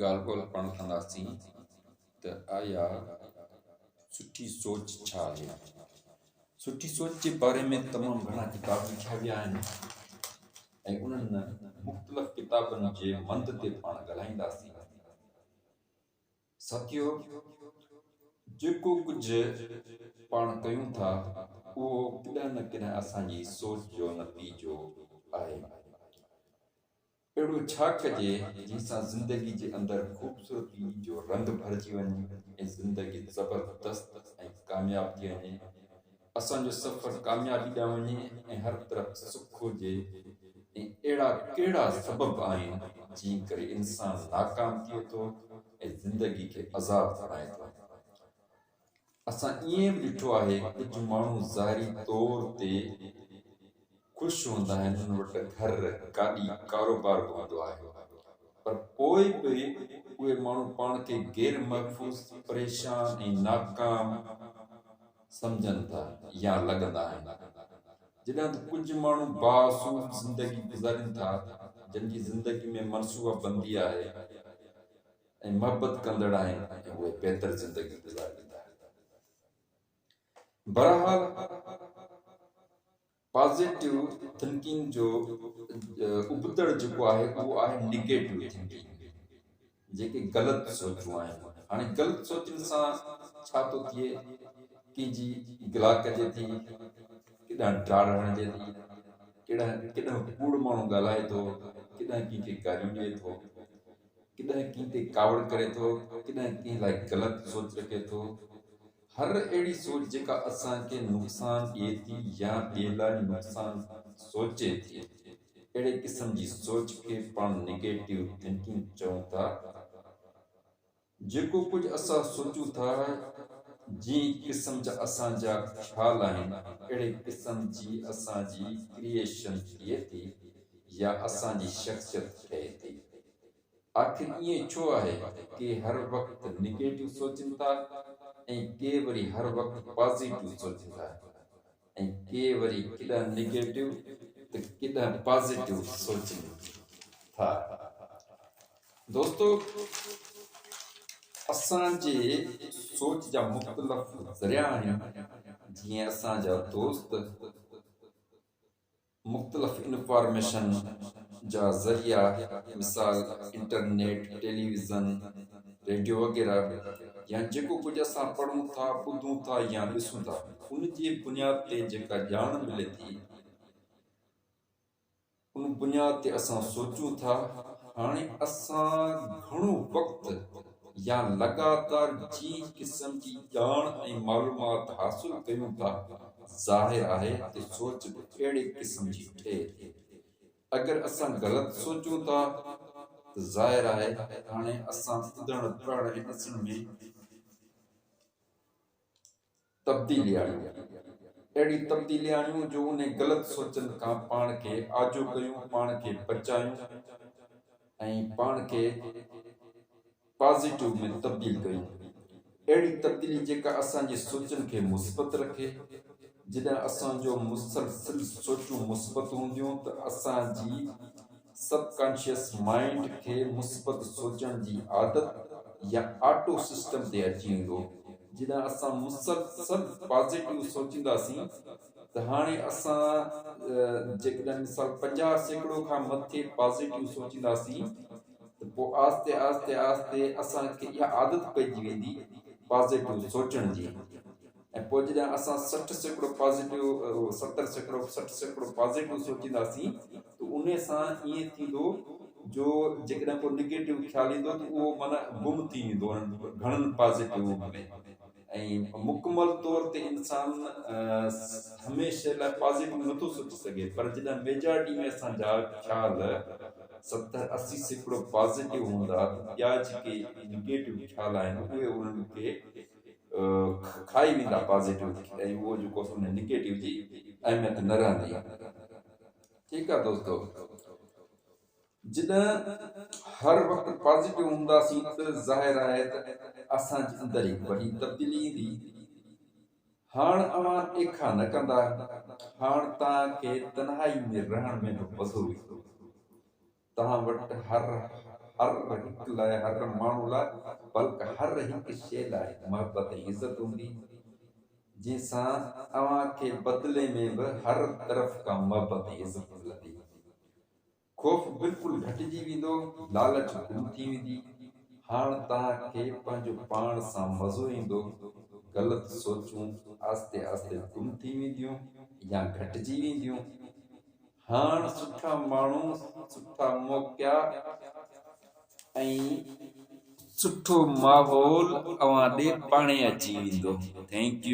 ڳالهه ٻولهه پاڻ ڪنداسين ته آيا سٺي سوچ ڇا آهي؟ سٺي سوچ جي باري ۾ تمام گهڻا ڪتاب لکيا ويا آهن ۽ انهن مختلف ڪتابن جي مند تي پاڻ ڳالهائينداسين. ساٿيو! جيڪو ڪجهه پاڻ ڪيون ٿا اهو ڪڏهن نه ڪڏهن اسان جي سوچ جو نتيجو آهي. اهڙو ڇا ڪجي جنهن سان زندگي جي اندر خوبصورتي جو رنگ ڀرجي وڃي ۽ زندگي زبردست ۽ ڪامياب ٿي وڃي. اسان جو سفر ڪاميابي ڏانهن وڃي ۽ هر طرف سک هجي ۽ اهڙا ڪهڙا سبب آهن جنهن ڪري انسان ناڪام ٿئي ٿو ۽ زندگي کي عذاب بڻائي ٿو. اسان ائين به ڏٺو آهي ڪجهه ماڻهو ظاهري طور تي خوش هوندا آهن انهن وٽ گهر، گاڏي، ڪاروبار به هوندو آهي پر پوء به اهي ماڻهو پاڻ کي غير محفوظ، پريشان ۽ ناڪام سمجهن ٿا يا لڳندا آهن. جڏهن ته ڪجهه ماڻهو بااصول زندگي گذارين ٿا جن جي زندگي ۾ منصوبه بندي آهي. ۽ محبت ڪندڙ آهن ۽ اهي بهتر زندگي گذاريندا. بهرحال پازيٽو ٿنڪنگ جو ابتڙ جيڪو آهي اهو آهي نگيٽو ٿنڪنگ جيڪي غلط سوچون آهن. هاڻي غلط سوچن سان ڇا ٿو ٿئي ڪنهن جي گلا ڪجي ٿي، ڪيڏانهن ڊاڙ هڻجي ٿي، ڪيڏانهن ڪوڙ ماڻهو ڳالهائي ٿو، ڪيڏانهن ڪنهن کي گاريون ڏئي ٿو. ڪڏهن ڪنهن تي ڪاوڙ ڪري ٿو، ڪڏهن ڪنهن لاء غلط سوچ رکي ٿو. هر اهڙي سوچ جيڪا اسان کي نقصان ڏئي ٿي يا ٻئي لاء نقصان سوچي ٿي، اهڙي قسم جي سوچ کي پاڻ نگيٽو ٿنڪنگ چئون ٿا. جيڪو ڪجهه اسان سوچون ٿا، جنهن قسم جا اسان جا خيال آهن، اهڙي قسم جي اسان جي ڪريئيشن ٿئي ٿي يا اسان جي شخصيت ٺهي ٿي. آخر ائين ڇو آهي ڪي هر وقت نگيٽو سوچين ٿا ۽ ڪي وري هر وقت پازيٽو سوچين ٿا ۽ ڪي وري ڪڏهن نگيٽو ته ڪڏهن پازيٽو سوچين ٿا. دوستو اسان جي سوچ جا مختلف ذريعا آهن جيئن اسان جا دوست مختلف انفارميشن جا ذريعا مثال انٽرنيٽ، ٽيليويزن، ريڊيو وغيره يا جيڪو ڪجهه اسان پڙهون ٿا، ٻڌون ٿا يا ڏسون ٿا ان جي بنياد تي جيڪا ڄاڻ ملي ٿي ان بنياد تي اسان سوچون ٿا. هاڻي اسان گهڻو وقت يا لڳاتار جنهن قسم جي ڄاڻ ۽ معلومات حاصل ڪيون ٿا، ظاهر آهي ته سوچ به اهڙي قسم جي ٺهي ٿي. اگر اسان غلط سوچون ٿا ته ظاهر آهي هاڻي اسان ٻڌڻ، پڙهڻ ۽ ڏسڻ ۾ تبديلي آڻيون. اهڙي تبديلي آڻيون جو انهي غلط سوچن کان پاڻ کي آجو ڪيون، پاڻ کي بچايون ۽ پاڻ کي پازيٽو ۾ تبديل ڪيون. اهڙي تبديلي جيڪا اسان جي سوچن کي مثبت رکي. جڏهن اسان جو مسلسل سوچون مثبت هونديون ته اسان جي سب ڪانشس مائنڊ کي مثبت سوچڻ جي عادت يا آٽو سسٽم تي اچي ويندو. جڏهن اسان مسلسل پازيٽو سوچينداسين ته هاڻي اسان جيڪڏهن مثال 50% کان مٿي پازيٽو سوچينداسين ته پوء آهستي آهستي آهستي اسان کي اها عادت پئجي ويندي پازيٽو سوچڻ جي. ۽ پوء جڏهن اسان 60% پازيٽو 70% 60% پازيٽو سوچينداسين ته ان سان ائين ٿيندو جو جيڪڏهن ڪو نگيٽو خيال ايندو ته اهو معنيٰ گم ٿي ويندو انهن گهڻن پازيٽو ۾ ۽ مڪمل طور تي انسان هميشه لاء پازيٽو نٿو سوچي سگهي پر جڏهن ميجارٽي ۾ اسان جا خيال 70 80% پازيٽو هوندا ته ٻيا جيڪي نگيٽو خيال آهن اهي انهن کي کائي ويندا پازيٽو ۽ اهو جيڪو ان نگيٽو جي اهميت نه رهندي. ٺيڪ آ دوستو جڏهن هر وقت پازيٽو هونداسين ته ظاهر آهي ته اسان جي اندر هڪ وڏي تبديلي ايندي. هاڻ اوهان ڏيکا نه ڪندا. هاڻ توهان کي تنهائي ۾ رهڻ ۾ به مزو ايندو. توهان وٽ هر هر هڪ لاء، هر ماڻهو لاء، بلڪ هر هڪ شيء لاء محبت ۽ عزت هوندي، جنهن سان اوهان کي بدلي ۾ به هر طرف کان محبت ۽ عزت ملندي. خوف بلڪل گهٽجي ويندو، لالچ گم ٿي ويندي، هاڻ توهان کي پنهنجو پاڻ سان مزو ايندو، غلط سوچون آهستي آهستي گم ٿي وينديون يا گهٽجي وينديون، هاڻ سٺا ماڻهو، سٺا موقعا ۽ سٺو ماحول اوهان ڏي پاڻهي اچي ويندو. Thank you.